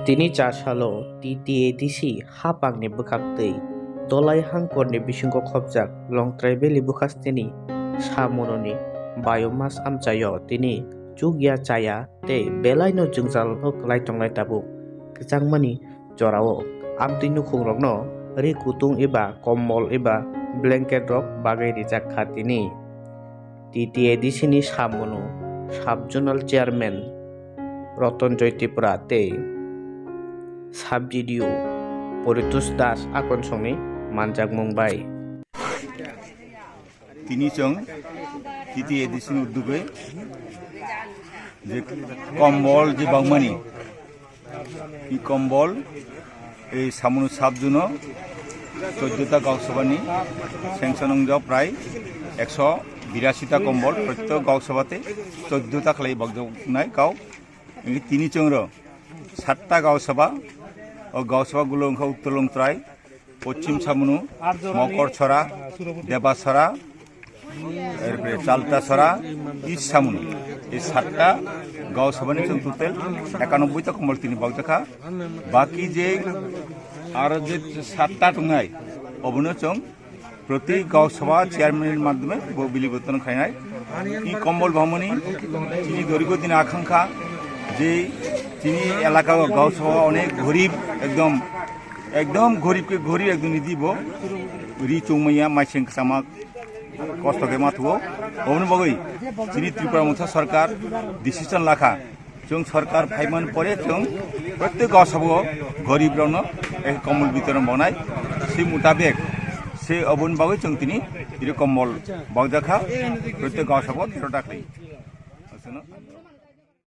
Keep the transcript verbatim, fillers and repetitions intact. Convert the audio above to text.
Tini char salo T T A D C hapangni bwkhaktwi Dolai Hangkorni bisingo khopjak Longtrai Valley bwkhasteni samunoni biomass amchaio tini chukya chaya tei belaino jwngjal no kwlai tongnai tabuk kwchangmani jorao amtwi nukhungrokno ri kutung eba kombol eba blanket rok bagwi rijak kha tini. T T A D C ni samunu Sub Zonal Chairman Roton Joy Tripura tei Sub G D O Poritos Das Akonsongni manjakmung bai. Tini chwng T T A D C ni uddugwi je kombol je bangmani, i kombol, ei samunu sub zone o chauddota Gau Sabha ni sanction wngjak prai ekso birasi ta kombol, prottek Gau Sabha tei chauddota khlai bakjaknai kau. Tini chwng rw satta Gau Sabha, o Gau Sabha gulo wngkha Uttor Longtrai, Pochim Samunu, Mokor Sora, Deba Sora, erpore Chalta Sora, East Samunu. Ei satta Gau Sabha ni chwng total ekanobboi ta kombol tini bakjakha. Baki je aro je satta tongnai, obono chwng proti Gau Sabha chairman ni madhyome bo bili boton khainai. I kombol bhamoni chini doriko dini akhankha je chini elaka o Gau Sabha onek gorib, ekdom, ekdom gorib ke gorib ekdom nidi bo ri chungmaya maising sama kosto khe ma thuo. Oboni bagwi chini Tripura Motha Sarkar decision lakha, chwng sarkar phaimani pore chwng prottek Gau Sabha o gorib rokno ek kombol bitoron bonai, se mutabek se oboni bagwi chwng tini iri kombol bakjakha prottek Gau Sabha o tero dakli.